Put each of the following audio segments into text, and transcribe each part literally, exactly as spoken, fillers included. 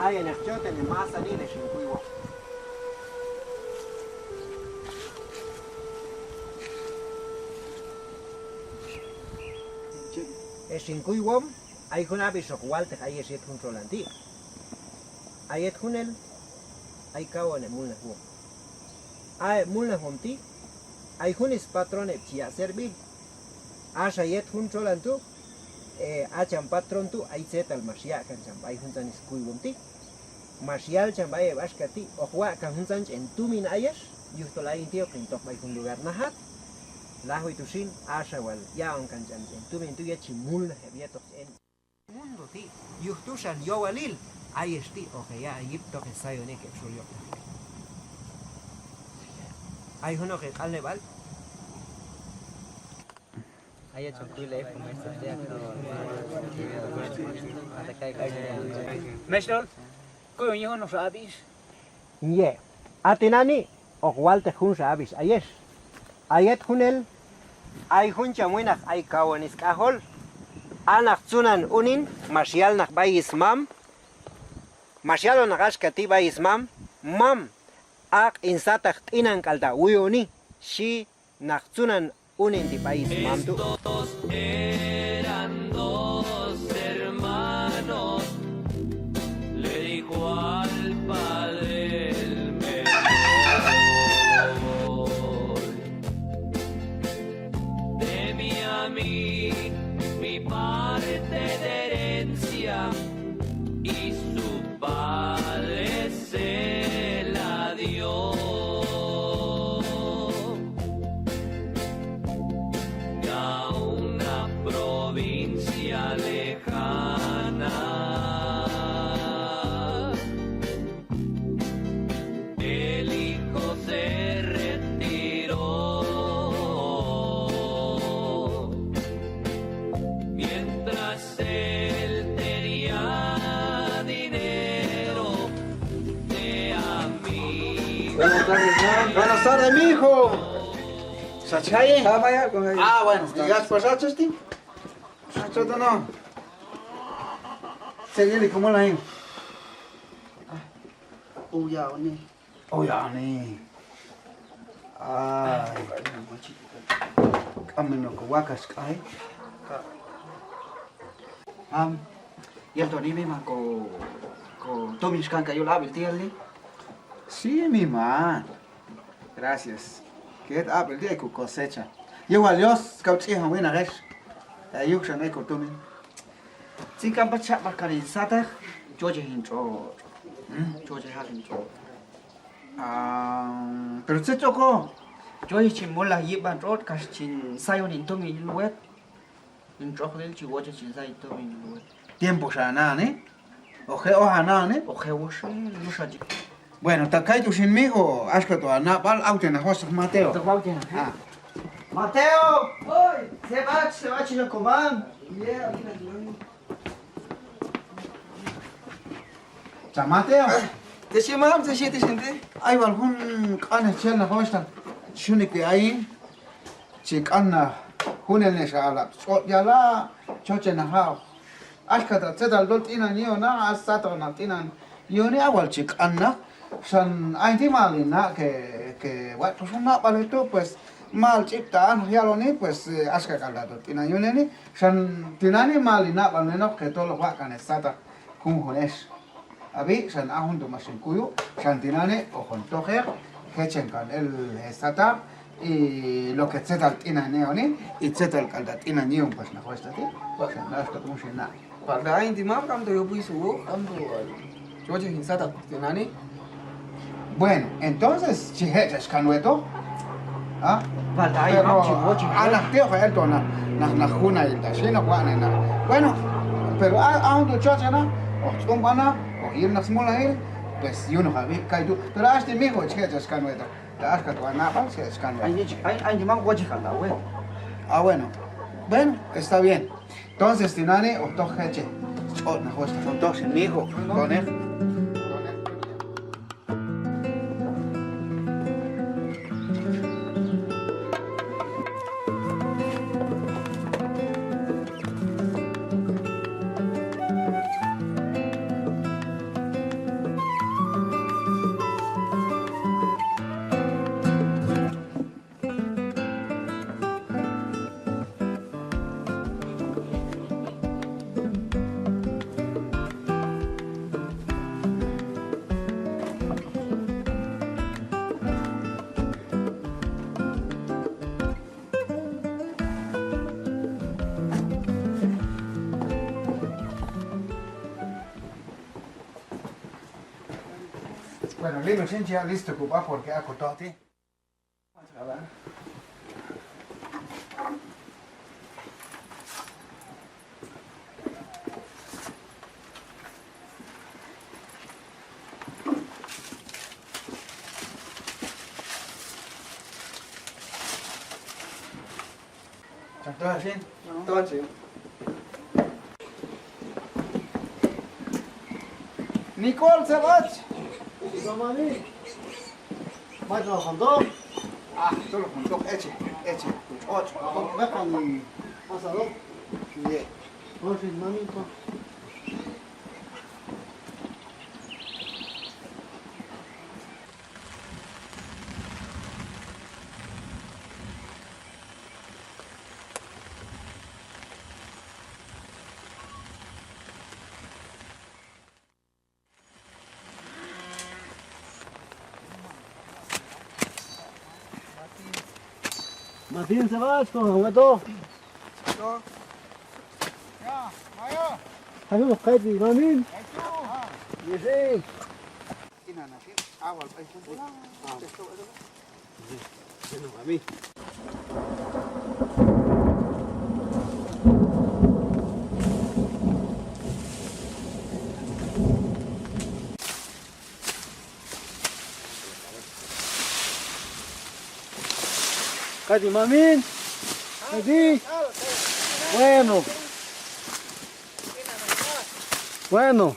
Ayeneq choten heb' masanil hex hin kuywom. Hex hin kuywom, ay jun ab'ix hoq walteq ayex yet jun txolan ti'. A yet junel, ay kawan heb' mulnajwom. A heb' mulnajwom ti', ay jun spatrón heb' chi yaq' servir. Axa yet jun txolan tu', eh, a cham patrón tu', ay tzetal max yaq' kan cham b'ay juntzan skuywom ti'. Max yal cham b'ay heb' axka ti', hoq waq' kan juntzan ch'en tumin ayex, yujtol ayin ti' hoq hin toq b'ay jun lugar najat. Lajwi tu' xin, axa wal yaq'on kan ch'en, ch'en tumin tu' yet chi mulnaj heb' yetoq ch'en mundo ti', yuj tu' xan yowalil ayex ti' hoq heyaq' heyip toq hesayon ek' heb' xol yoqtaqil. Ay junoq heq'anleb'al. Mextol, kuyon yin junoqxa ab'ix. Ye, a tinani' hoq walteq junxa ab'ix ayex. A yet junel, ay jun cham winaq ay kawan sk'ajol. A naq tzunan unin max yal naq b'ay smam. Max yalon naq axka ti' b'ay smam: Mam, aq' hin sataq t'inan k'al ta' wi'oni, xhi naq tzunan unin ti' b'ay smam tu'. Estos eran dos hermanos, le dijo al padre el menor: "Deme a mí mi parte de herencia", y su padre se la dio. A una provincia lejana el hijo se retiró. Mientras él tenía dinero, de amigos. Buenas tardes, ¿no? Buenas tardes, mijo. ¿Sachai? Ah, vaya, con ella. Ah, bueno. ¿Y ya has pasado este? Ah, chota, no. Seguile, ¿cómo la hay? Ah, uy, ya, ni. Oy, ani. Ay. K'am mi no ko wakax k'ay. Am, yel toni miman ko, ko tumin xkan k'al yul ab'il ti' yali. Sí, miman. Gracias. Ket ab'il ti' ay ko cosecha. Yowal Dios, kaw tz'ijan winaq ex. Ay yuj xan ay ko tumin. Tzin k'am pax chaq' b'aqkan hin sataq, chochej hin tx'otx'. Mm, chochejal hin tx'otx'. Ah, pero tzet ch'oko. Chochej chin mulnaj yib'an tx'otx' kax chin sayon hin tumin yul wet. Hin tx'oqlil chi wochej chin say hin tumin yul wet. Tiempo xa nani? Oje, oja nani? Oje, woxe, luxa chi. Bueno, ta kaytu' xin mijo, axka tu' ha nab'al, awtenaj hoxhtaq Mateo. Mateo. Oy, seb'ach, seb'ach, komam. Cha Mateo. Ti xin mam, ti xin, ti xin ti'. Ay wal jun q'anej chi yal naq hoxhtaq. Chi yun ek'wi ayin. Chi q'an naq junelnej xa alab' tx'otx' yala', chochej naq ha'oq. Axka ta' tzetal tol t'inan yi'on naq, a sataq naq t'inan yi'oni, a wal chi q'an naq. Xan ayin ti' mal hin na' que, que watx' pax jun nab'alej tu', pues mal ch'ib' ta' a naq yaloni, pues, eh, axka k'al ta' tol t'inan yi'oneni. Xan tinani' mal hin nab'alnenoq que tol hoq waq' kan he sataq junjun ex. Ab'i, xan a jun tu' max hin kuyu', xan tinani' hoqon tojeq, jechen kan el he sataq, y lo que tzetal t'inan yi'oni, y tzetal k'al ta' t'inan yi'on pax naq hoxhtaq ti', xan axka tu' jun xin na'. Palta ayin ti' mam, k'amto yopiso, k'amto. Chi wochej hin sataq tinani'. Bueno, entonces chi je' chach kan wetoq. ¿Ah? Palta ayin, pero mam, chi wochej, a naq ti' hoq eltoq naq, naq, naq junahil ta xin hoq wa'nej naq. Bueno, pero a, a jun tu' chochej naq, hoq tz'umb'a naq, hoq yil naq smulnajil, pues yunoqab'i kaytu'. Pero hach ti' mijo, chi je' chach kan wetoq. Ta axka tu' ha nab'al, chi je' chach kan wetoq. Ayin, ayin, ayin ti' mam, wochej kan ta wetoq. Ah, bueno. Bueno, está bien. Entonces tinani' hoq toj jechej. Ch'otx' naq wochej. Chon toj xin mijo. Tonej. Bueno, listo kob'a porque ha kotoj ti'. Nicole, ¿se va? Mami. Mach ma juntoq. Ah, tol juntoq, eche, eche, tol, och, tol. Mekan asador. Ye. Jorge, mami, pa. Matin, Sebas, ¿cómo estás? Ya, vaya. Saludos, Katy, Mamin. Eso. Yes, eh. Katy, Mamin. Katy. Bueno. Bueno.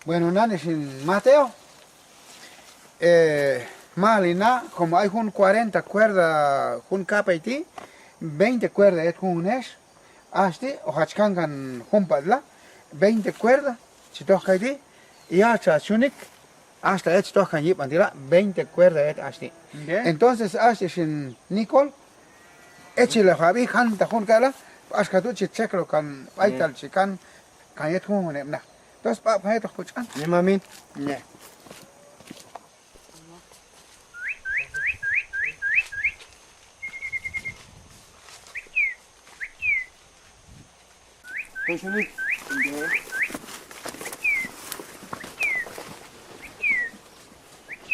Bueno, nani xin Mateo. Eh, maj li na, como ay jun cuarenta cuerda jun kapay ti', veinte cuerda yet junjun ex. Hach ti' hoq hach kankan jun patla, veinte cuerda chi toj kayti', y hach, hach yunik, hasta yet chi toj kan yib'an ti' la, veinte cuerda yet hach ti'. Entonces hach ti' xin Nicole, echiloj ab'i jantaq jun k'ala', axka tu' chi txekloj kan b'aytal chi kan, kan yet junjun heb' naq. Entonces b'ab'jan yetoq kotx'an. Ye, Mamin. Ye.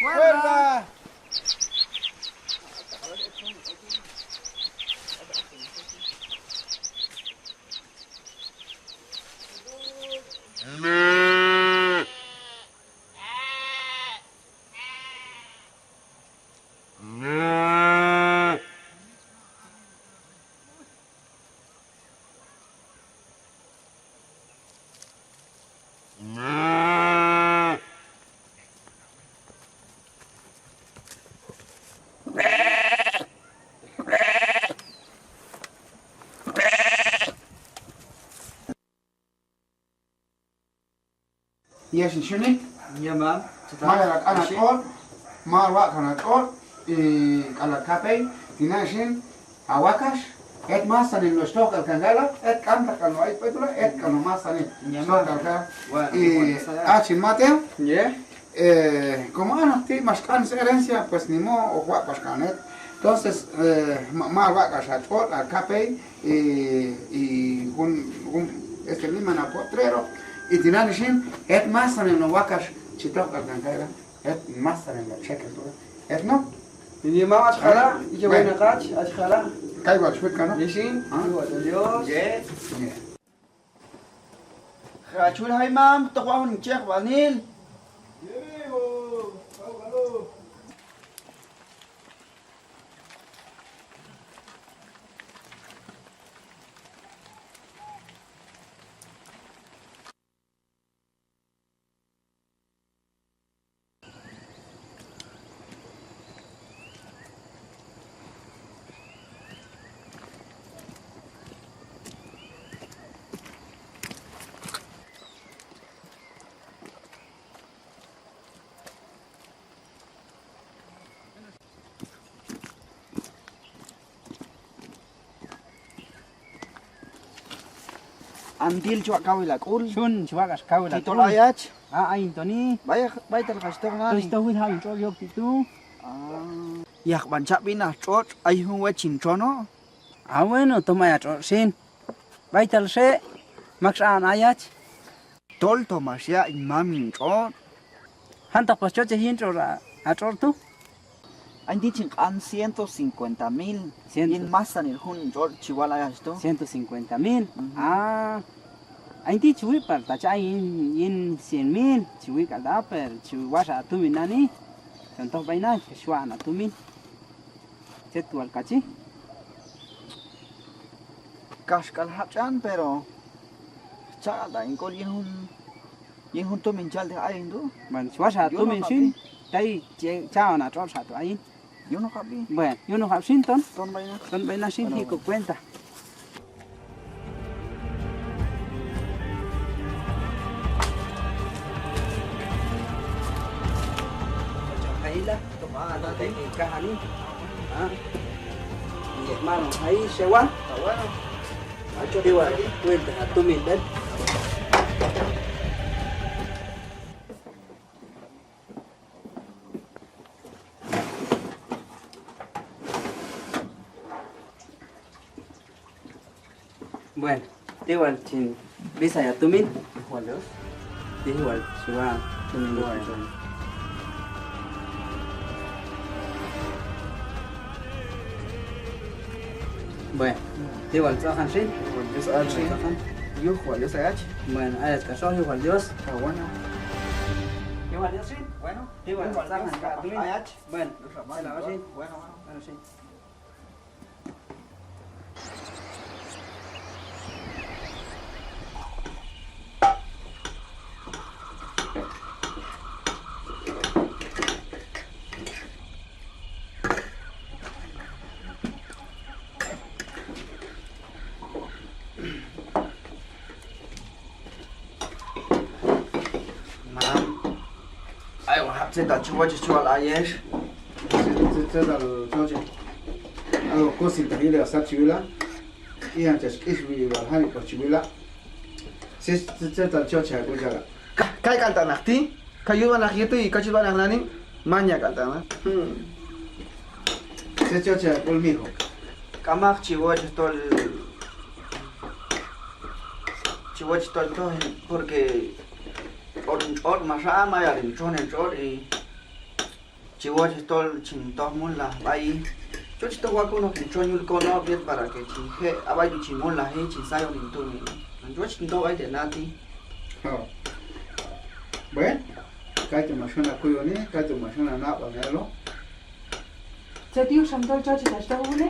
¡Cuerda! Yet xin Xhunik. Ye, mam. Mayal ha q'an ha tx'otx', mayal waq'kan ha tx'otx', y k'al ha kapey, tinani' xin ha wakax, yet masanil no' xtoj k'al kan k'ala', yet k'amtaq k'al no' ay b'ay tu' la, yet k'al no' masanil xtoj k'al kan. Y hach xin Mateo. Ye. Eh, como ha naq ti' max q'an sherencia, pues ni modo, hoq waq' pax kan het. Entonces, eh, ma, ma waq' k'ax ha tx'otx', ha k'apax, y, y jun, jun, este, miman ha potrero, y tinani' xin, het masanil no' wakax chi toj k'al kan kayla, het masanil no' txekel tu', het no'. Yin mam, hach jala', y que bueno, hach, hach jala'. Kay wal xwit kan no'. Yexin, ah, igual, adiós. Yes. Yes. Hach wil jay mam, toj wal jun chejb'anil. Antil chi waq' kawil ha k'ul. Xhun chi waq' k'ax kawil ha k'ul. Ti tol ayach. Ah, ayin toni. B'ay, b'aytal hach toj nani. Hach toj wil jab' hin tx'otx' yok ti tu'. Ah. Yajb'an cha b'inaj tx'otx', ay jun wet chin txono'. Ah, bueno, tom ay ha tx'otx' xin. B'aytal xe', mak x'a'on ayach. Tol tom max yaq' hin mam hin tx'otx'. Jantaq pax chochej yin tx'otx' ha, ha tx'otx' tu'. Ayin ti' chin q'an ciento cincuenta mil. Ciento. Yin masanil jun tx'otx' chi wal ayach tu'. Ciento cincuenta mil. Ujú. Ah. Ayin ti' chi wi' palta cha ayin yin, yin cien mil, chi wi' k'al ta', pero chi waxa ha tumin nani. Ton toj b'ay na, xwa'on ha tumin. Tzet wal kachi. Kaxk'al jab' ch'an, pero cha k'al ta' hin k'ul yin jun, yin jun tumin chal ti' ayin tu'. Bueno, chi waxa ha tumin xin, tay chi, cha'on ha tx'otx' xa tu' ayin. Yunoqab' b'i. Bueno, yunoqab' xin ton. Ton b'ay na. Ton b'ay na xin, bueno, ji' ko cuenta. Bueno, ti wal chin b'isay ha tumin. Ti wal chi wa' ha tumin. Bueno. Bueno, ti wal tz'aqan xin. Ti wal Dios ayach. Yuj wal Dios ayach. Bueno, ayach k'axoq, yuj wal Dios. Ah, bueno. Yuj wal Dios xin. Bueno. Ti wal tz'aqan xin. Bueno, bueno, bueno. Mam, ay wal jab' tzetal chi wochej chi wal ayex. Tze-, tze-, tzetal chi wochej. Algo kosiltaq yili ha sat chi wila'. Ijan chach k'ixwi wal janik'oq chi wila'. Tze-, tze-, tzetal chi wochej ha k'ul chala'. Ka-, kay k'al ta' naq ti'. Kay yul b'ay naq yuj tu' y kay chi yul b'ay naq nani'. Manya k'al ta' naq. Hmm. Tze-, chi wochej ha k'ul mijo. K'amaq chi wochej tol, chi wochej tol toj, porque tx'otx', tx'otx' max a'an, mayal hin txon hin tx'otx' y chi wochej tol chin toj mulnaj b'ay. Chi wochej tol wakunoq hin txon yul konob' yet para que chin je' ha b'ay tu' chin mulnaji, chin sayon hin tumin. Chi wochej hin toj b'ay te' na ti'. Bueno, kaytu' max jun ha kuyoni, kaytu' max jun ha nab'al nelo. Tzet yuj xam tol chi wochej hach toj wune'?